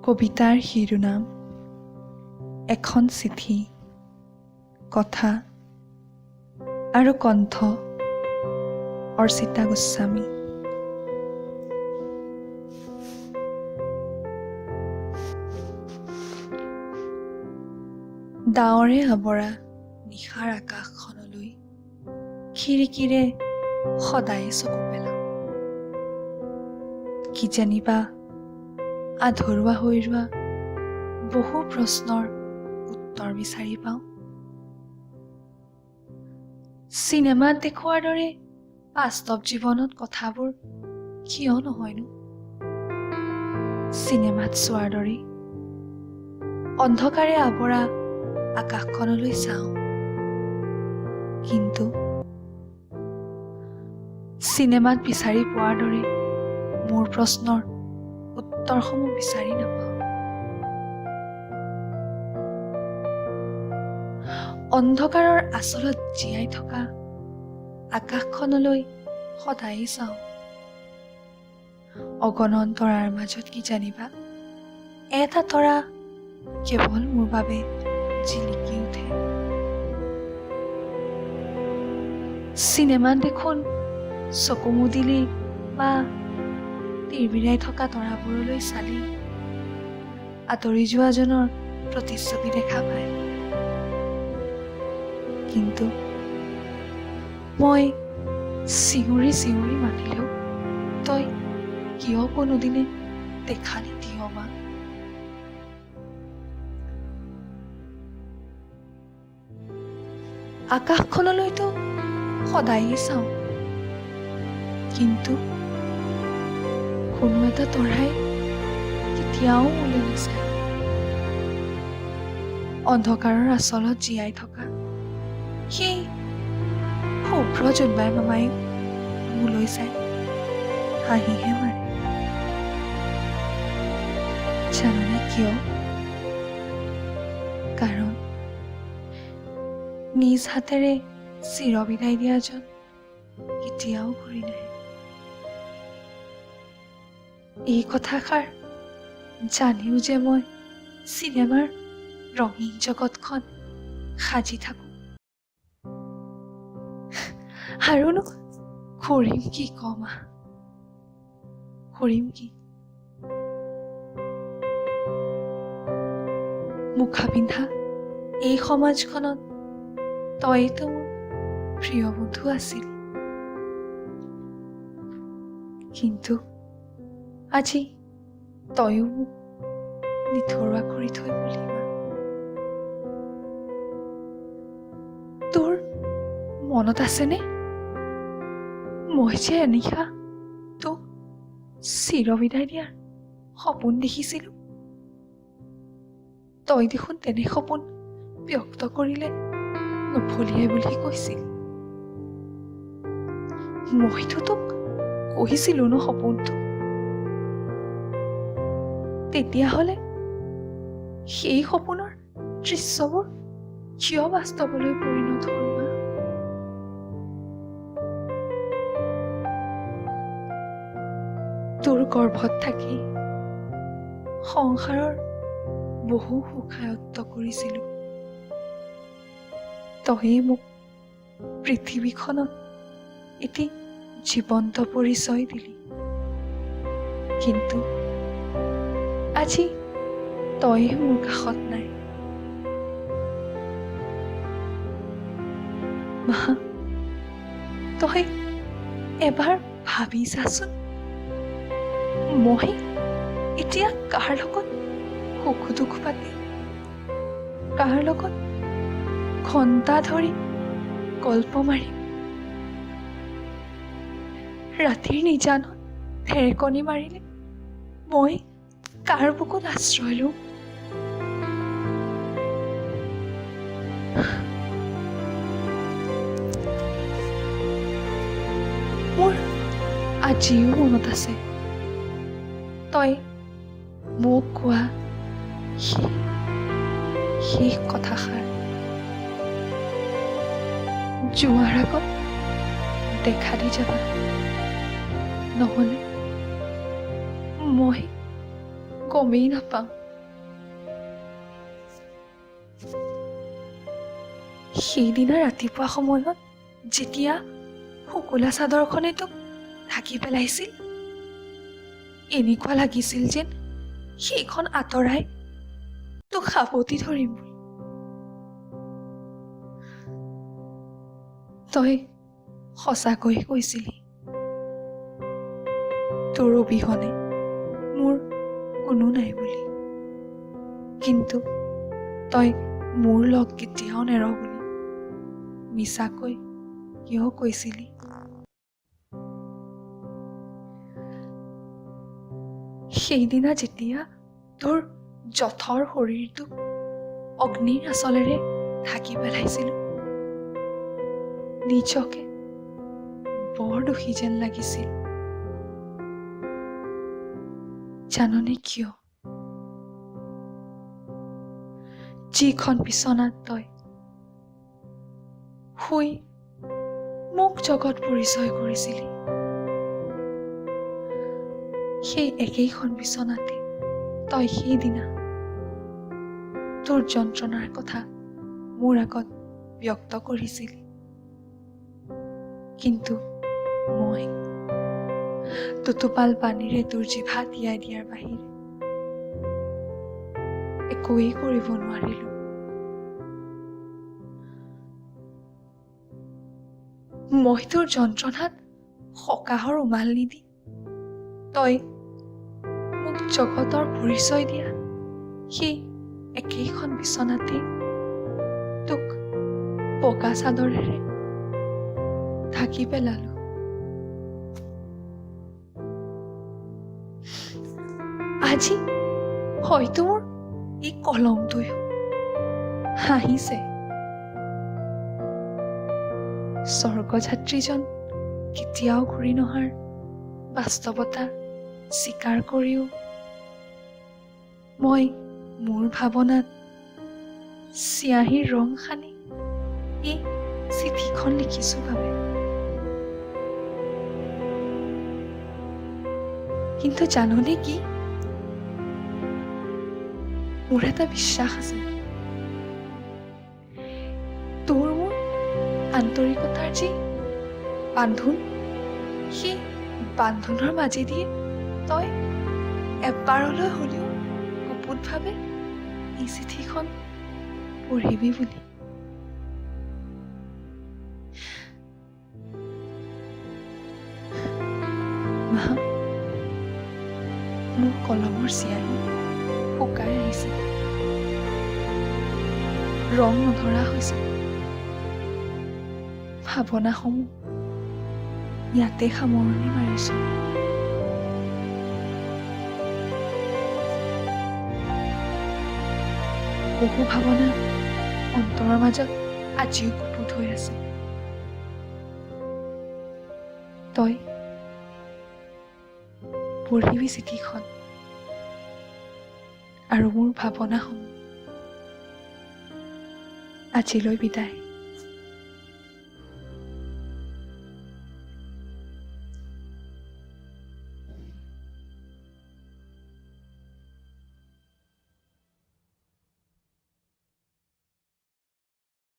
কবিতাৰ শিৰোনাম এখন চিঠি, কথা আৰু কণ্ঠ অৰ্চিতা গোস্বামী। ডাৱৰে আৱৰা নিশাৰ আকাশখনলৈ খিৰিকীৰে সদায়ে চকু পেলাওঁ, কিজানিবা আধৰুৱা হৈ ৰোৱা বহু প্ৰশ্নৰ উত্তৰ বিচাৰি পাওঁ। চিনেমাত দেখুওৱাৰ দৰে বাস্তৱ জীৱনত কথাবোৰ কিয় নহয়নো? চিনেমাত চোৱাৰ দৰে অন্ধকাৰে আৱৰা আকাশখনলৈ চাওঁ, কিন্তু চিনেমাত বিচাৰি পোৱাৰ দৰে মোৰ প্ৰশ্নৰ উত্তৰসমূহ বিচাৰি নাপাওঁ। অন্ধকাৰৰ আঁচলত জীয়াই থকা আকাশখনলৈ সদায়ে চাওঁ। অগণন তৰাৰ মাজত কি জানিবা এটা তৰা কেৱল মোৰ বাবে জিলিকি উঠে। চিনেমাত দেখোন চকু মুদিলেই বা তিৰবিৰাই থকা তৰাবোৰলৈ চালি আঁতৰি যোৱাজনৰ প্ৰতিচ্ছবি দেখা পায়, কিন্তু মই চিঞৰি চিঞৰি মাতিলেও তই কিয় কোনোদিনে দেখা নিদিয় মা? আকাশখনলৈতো সদায়ে চাওঁ, কিন্তু কোনো এটা তৰাই কেতিয়াও মোলৈ নাচায়। অন্ধকাৰৰ আঁচলত জীয়াই থকা সেই শুভ্ৰ জোনবাই মামাই মোলৈ চাই হাঁহিহে মাৰে। জাননে কিয়? কাৰণ নিজ হাতেৰে চিৰবিদায় দিয়াজন কেতিয়াও ঘূৰি নাহে। এই কথাষাৰ জানিও যে মই চিনেমাৰ ৰঙীন জগতখন সাজি থাকো, আৰুনো কৰিম কি কমা, কৰিম কি? মুখা পিন্ধা এই সমাজখনত তইতো মোৰ প্ৰিয় বন্ধু আছিল, কিন্তু আজি তয়ো মোক নিথৰুৱা কৰি থৈ গ'লি মা। তোৰ মনত আছেনে মই যে এনিশা তোক চিৰবিদায় দিয়াৰ সপোন দেখিছিলো? তই দেখোন তেনে সপোন ব্যক্ত কৰিলে নফলিয়াই বুলি কৈছিল। মইতো তোক কৈছিলো ন সপোনটো। তেতিয়াহ'লে সেই সপোনৰ দৃশ্যবোৰ কিয় বাস্তৱলৈ পৰিণত হ'ল মা? তোৰ গৰ্ভত থাকি সংসাৰৰ বহু সুখ আয়ত্ত কৰিছিলো। তয়েই মোক পৃথিৱীখনত এটি জীৱন্ত পৰিচয় দিলি, কিন্তু আজি তয়ে মোৰ কাষত নাই। মা, তই এবাৰ ভাবি চাচোন, মই এতিয়া কাৰ লগত সুখ দুখ পাতি, কাৰ লগত ঘণ্টা ধৰি গল্প মাৰিম? ৰাতিৰ নিজানত ঢেৰেকনি মাৰিলে মই কাৰ বুকুত আশ্ৰয় লওঁ? মোৰ আজিও মনত আছে তই মোক কোৱা সেই কথাষাৰ। যোৱাৰ আগত দেখা দি যাবা, নহ'লে মই গমেই নাপাম। সেইদিনা ৰাতিপুৱা সময়ত যেতিয়া শুকুলা চাদৰখনে তোক ঢাকি পেলাইছিল, এনেকুৱা লাগিছিল যেন সেইখন আঁতৰাই তোক সাৱটি ধৰিম বুলি। তই সঁচাকৈ কৈছিলি, তোৰ অবিহনে মোৰ কোনো নাই বুলি। কিন্তু তই মোৰ লগ কেতিয়াও নেৰ বুলি মিছাকৈ কিয় কৈছিলি? সেইদিনা যেতিয়া তোৰ জঠৰ শৰীৰটোক অগ্নিৰ আঁচলেৰে ঢাকি পেলাইছিলো, নিজকে বৰ দোষী যেন লাগিছিল। জাননে কিয়? যিখন বিচনাত তই শুই মোক জগত পৰিচয় কৰিছিলি, সেই একেইখন বিচনাতে তই সেইদিনা তোৰ যন্ত্ৰণাৰ কথা মোৰ আগত ব্যক্ত কৰিছিলি। কিন্তু মই দুটোপাল পানীৰে তোৰ জিভা তিয়াই দিয়াৰ বাহিৰে একোৱেই কৰিব নোৱাৰিলো। মই তোৰ যন্ত্ৰণাত সকাহৰ উমাল নিদি তই মোক জগতৰ পৰিচয় দিয়া সেই একেইখন বিচনাতে তোক বগা চাদৰেৰে ঢাকি পেলালো। আজি হয়তো মোৰ এই কলমটোৱেও হাঁহিছে। স্বৰ্গযাত্ৰীজন কেতিয়াও ঘূৰি নহাৰ বাস্তৱতা স্বীকাৰ কৰিও মই মোৰ ভাৱনাত চিয়াঁহীৰ ৰং সানি এই চিঠিখন লিখিছো বাবে। কিন্তু জাননে কি, মোৰ এটা বিশ্বাস আছে, তোৰ মোৰ আন্তৰিকতাৰ যি বান্ধোন, সেই বান্ধোনৰ মাজেদিয়ে তই এবাৰলৈ হ'লেও গুপুতভাৱে এই চিঠিখন পঢ়িবি বুলি। মা, মোৰ কলমৰ চিয়াঁহী শুকাই আহিছে, ৰং নধৰা হৈছে। ভাৱনাসমূহ ইয়াতে সামৰণি মাৰিছো। বহু ভাৱনা অন্তৰৰ মাজত আজিও গুপুত হৈ আছে। তই পঢ়িবি চিঠিখন আৰু মোৰ ভাৱনাসমূহ। আজিলৈ বিদায়।